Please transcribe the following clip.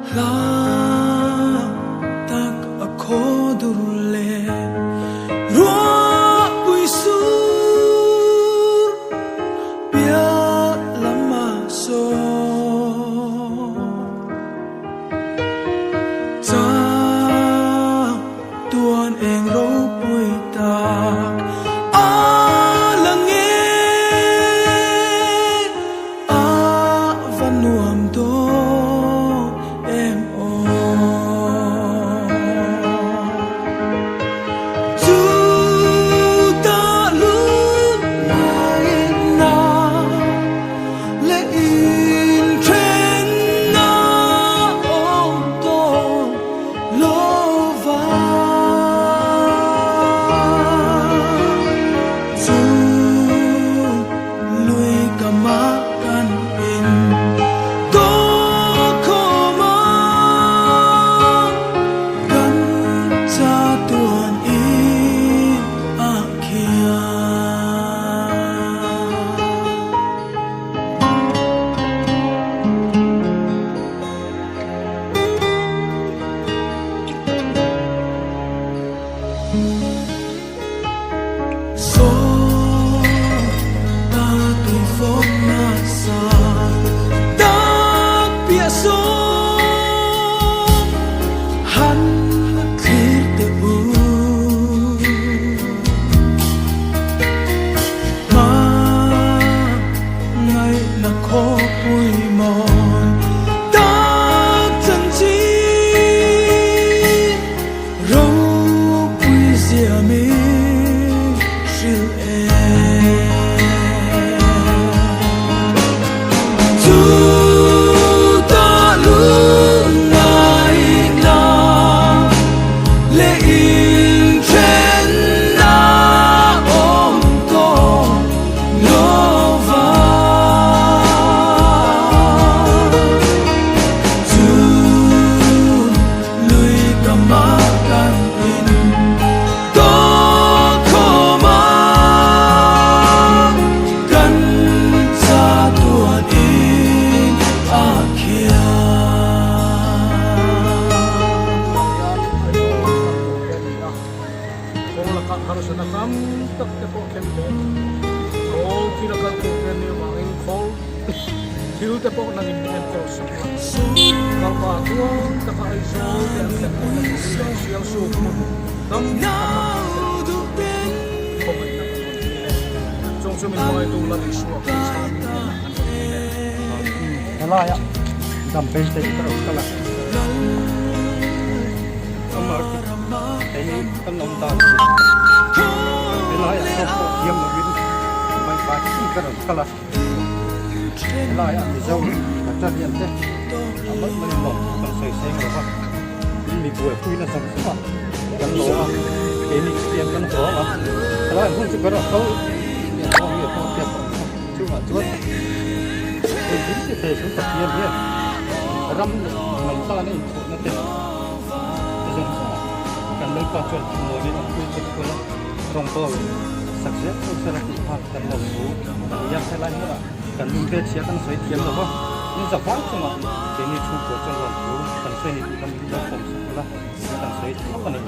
Hla tak a khaw dur leh ruahpui sur piah lamah sawn chang tuan eng ropui tak a lang e. A va nuam dawn em aw. Chu ta lut ngaihna leh inthenna awm dawn lo va. Chu Lui ka mah kan in tawk khawm a, kan chatuan in a khian. Ropui zia min hrilh e. Chu ta lungngaihna leh inthenna awm tawh lo va. Chu Lui ka mah kan in tawk khawm a, kan chatuan in a khian. Kawng lakah harsatna tam tak te pawh thleng thei a ni. Khawl thil a kal tur te an nih avangin khawl thil te pawh nangin min enkawl sak la. Kalpa chuan taka Aizawl te an thlen theihna turin leh Sialsuk hmun dam taka an thlen theihna turin khawngaihna kan rawn dil e. Chung chu min hmangaihtu la Isua Krista min hnenah kan rawn dil e. Helai a dam beisei ka rawn kal a. Amah kei kan awm dan chu helai ah pawh pawh thiam lovin vaivai thung ka rawn kal a. Helai ah Mizo battalion te a mawlh mawlhin lawm kan sawi seng lo va, in mi buaipui na zawng zawng a kan lawm a, keini Kristian kan haw ang a, helai hun chu ka rawn kal nge haw nge pawh hriat tawh lo chungah chuan engkim ti thei chu Pathian hian ram leh hnam tana inthawhna te zawng zawng a kan Lalpa chuan thlamuanin a pui che bawk a, rawngbawl sak zel chu sela tih kha kan lo thu a ni a, helai hmunah kan lungte chhia kan sawi thiam lo va, min zavai chungah keini chhungkua chuan rawn thu kan sawi ni tih kha min lo pawm sak ula kan sawi thlap a ni.